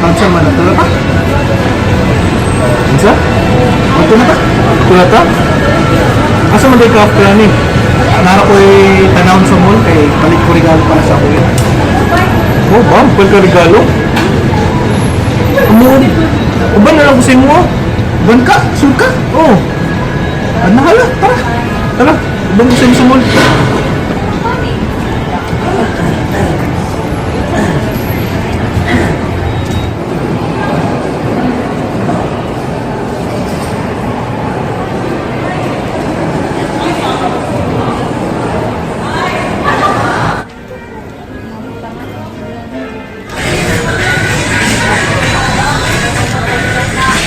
Pansa man na pa? Unsa? Ato na ta? Ato na ta? Asa man day ka after ani? Nara ko'y tanawon sa mall kay palit ko regalo para sa ako. Oh, ba? Palit ka regalo? Amo, uban na lang ko sa imo, ah. Uban ka? Sure ka? Oo. Oh. Ano hala? Tara. Tara. Uban ko sa imo sa mall.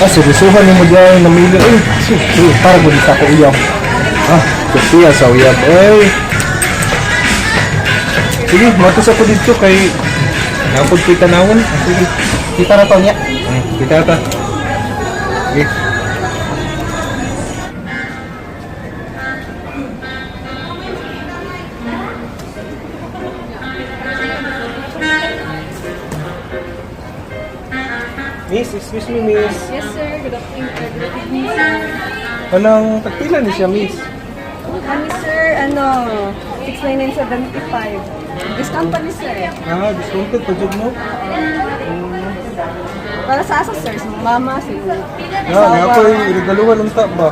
Ah, seryosohan ni mo dyan, namili. Eh, sus, eh, para mo sa ako uyab. Ah, Sophia sa uyab. Eh. Sige, matos ako dito kay napod ko'y tanawon. Ah, sige, Kita na to niya. Kita ta. Sige. Miss, excuse me, miss. Yes, sir. Good afternoon. Good evening, sir. Anong tagpila ni siya, miss? Kami, sir, ano, 69975. Discount pa ni sir. Ah, discounted pa jud mo. Para sa asa, sir? Sa mama, sa Ah, nga ako'y regaluhan unta ba?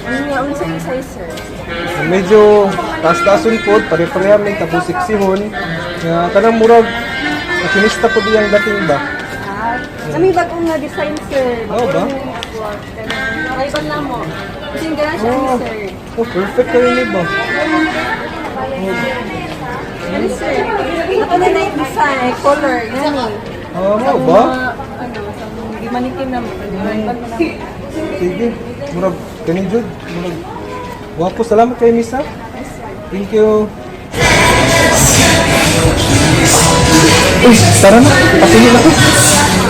Ano nga, unsa yung size, sir? Medyo taas-taason pod, pare-pareha may tapos siksihon. Nga kanang murag makinista pod iyang dating ba? Ah, kami bagong nga design, sir. Oo ba? Ay, iban na mo. Kasi yung ganun siya, Oh. sir. Oh, perfect kayo ni ba? Ano, sir? Ito na yung design, color, yan eh. Ah, mao ba? Mga, ano, sa mga manikin na mo. Iban mo na mo. Sige, murag kani jud, murag Wapo, salamat kay Miss ha. Thank you. Uy, tara na. Papili na ko.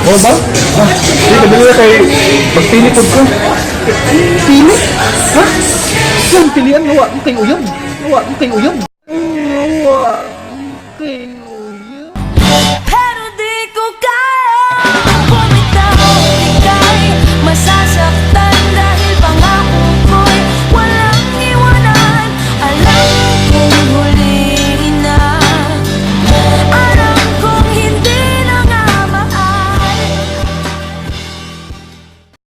Oo ba? Ah, sige, kadali na kay magpili pod ko. Pili? Ha? Yung pilian, nawa mo kay uyab. Nawa mo kay uyab. Nawa kay uyab. Pero di ko kaya.